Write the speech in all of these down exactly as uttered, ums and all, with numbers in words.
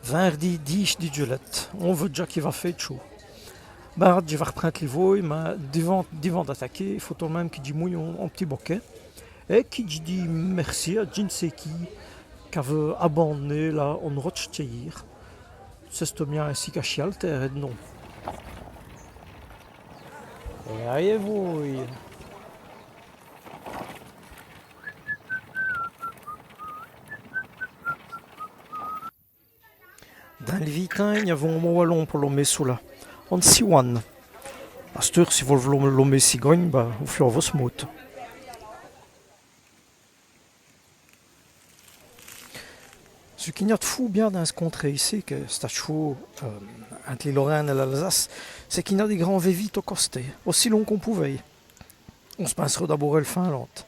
Vinrdi dîj di djulèt, on vèt dèdja qu'i va fé tchôd. Bin, dji va r'prinde li vôye, mins divant, divant d'ataker, i faut tot l' min.me qui dji mouye on, on p'tit bokèt. Èt qui dji di mèrci a dji n' sé qui, qu'aveut aband'né là one rodje tchèyîre. C'èsteut mia insi qu'achî al tére, èt non. Èt alez, vôye. Dins l' vî timps, i gn-aveut on mot walon po lomer çoula. On ciwâne. Asteûre, si vos l' v'loz lomer cigogne, bin, vos fioz a vosse mode. Çou qu'i gn-a d' foû bin dins ç' contréye-ci, qu'èst a tch'vau, euh, inte li Lorène èt l'Alsace, c'èst qu'i gn-a dès grands vèvîs tot costés, ossi longs qu'on pout vèy. On s' pinsereut d'abôrd èl Finlande.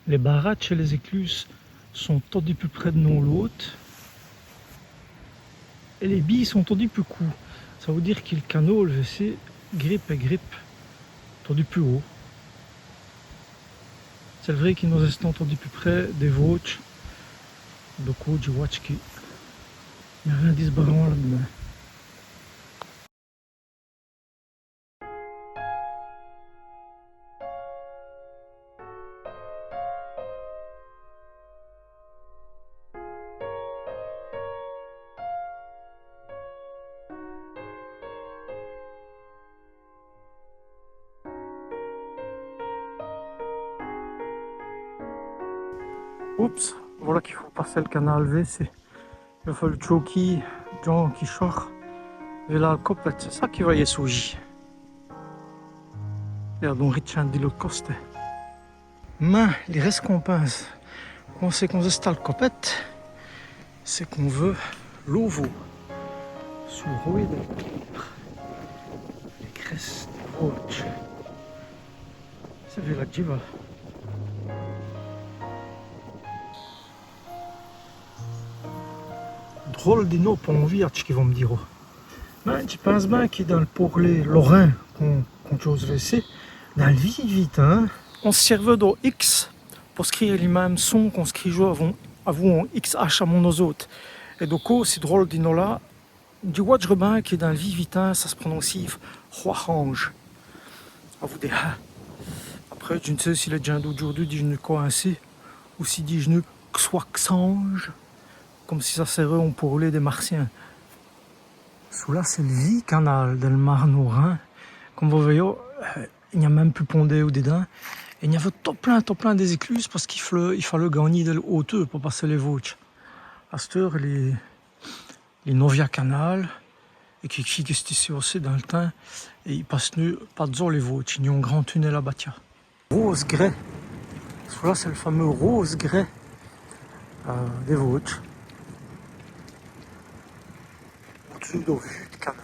Lès baradjes èt lès èclûses sont todi pus près d' l'un d' l'ôte. Èt lès bîs sont todi pus coûts. Ça vout dîre qui l' canâl, vêci, gripe èt gripe, todi pus hôt. C'èst vrêy qui nos-èstans todi pus près dès Vôdjes. Don, dji wadje qu'i gn-a rin d' disbarant là-d'dins. Oups, vola qu'i faut passer l' canâl vêci. I fåt tchôder djans qui tchådent vêla l' copète, c'èst ça qui va yèsse aujî. Èt adon ritchinde di l'ôte costé. Mins li rèscompinse, quand c'èst qu'on-z-èst al copète, c'èst qu'on vèt l'ôvo su l' rwêye dèl tére, lès crèsses dès Vôdjes. C'èst vêla qu' dji va. Drole di no pont vêye, qui vos m' dîroz. Mins dji pinse bin qui dins l' pårler lorin qu'on, qu'on tchåse vêci, dins l' vî vî timps, on s' sièrveut do X po scrîre li min.me son qu'on scrît avou, avou on X H a nos-ôtes. Èt don, ci drole di no-là, dji wadje bin qui dins l' vî vî timps, ça s' prononce Hwahange. Avou dès H. Après, dji n' sé si lès djins d'audjoûrdu dîjenut co insi, ou s'i dîjenut Xwaxange, come si ça sèreut on pårler dès Marsyins. Çoula, c'èst l' vî canâl dèl Marne å Rhin. Come vos vèyoz, euh, i gn-a min.me pus pont d'êwe didins. Èt i gn-aveut tot plin, tot plin dès èclûses pace qu'i fåleut, i fåleut gangnî dèl hôteûr po passer lès Vôdjes. Asteûre, li, li novia canâl, èt qui, qui, qu'èst ici ossi dins l' timps, èt i passe nén pa-d'zos lès Vôdjes, i gn-a on grand tunèl a bâtia. Rôze-grès. Çoula, c'èst l' fameûs rôze-grès, euh, dès Vôdjes. Au-d'zeû do vû d' canâl.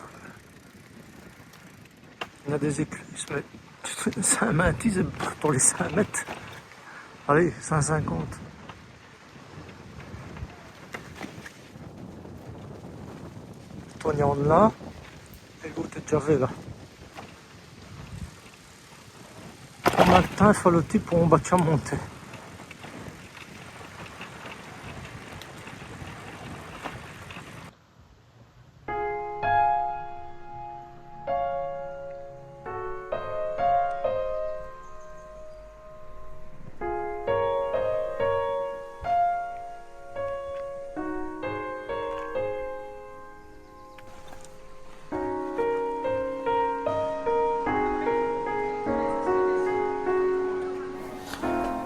I gn-a dès èclûses, mins sins minti, c'èst po lès cint mètes. Alez, cint cinquante. Tot-z-èst là, èt l'ôte èst dèdja vêla. Come l' timps fåleut-i po on bâtia monter.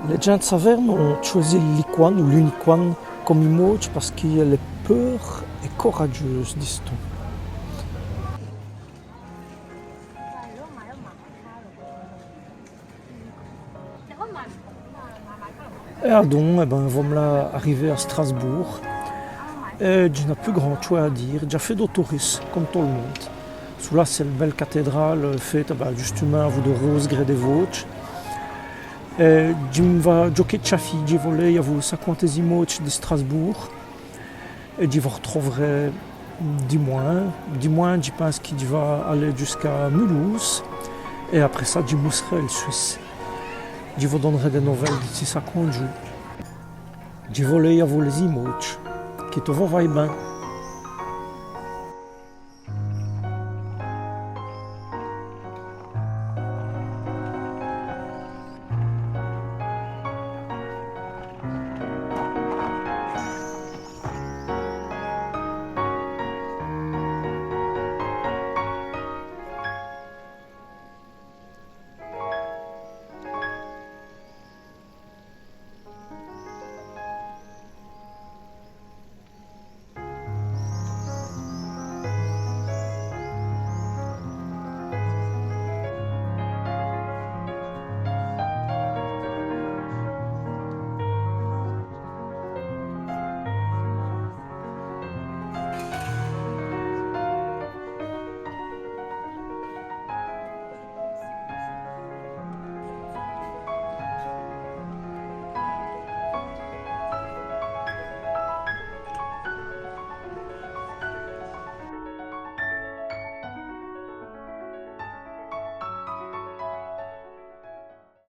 Lès djins d' Saverne ont tchwèzi l'icwane ou l'unicorne come imådje pace qu'èlle èst peûre èt coradjeûse, dist-on. Èt adon, èt bin, vos-m'-là arivés a Strasbourg. Èt dji n'a pus grand tchwè a dîre, dj'a fêt do tourisse, come tot l' monde. Çoula, c'èst l' bèle catédråle, euh, fête, bin, djustumint, avou do rôze-grès dès Vôdjes. Èt dji m' va djoker tchafî, dji vos lèye avou saquantès imådjes di Strasbourg. Èt dji vos r'troûverè dimwin. Dimwin, dji pinse qui dji va aler djusqu'à Mulhouse. Èt après ça, dji mouss'rè èl Swisse. Dji vos don'rè dès novèles dici saquants djoûs. Dji vos lèye avou lès imådjes. Qui tot vos våye bin.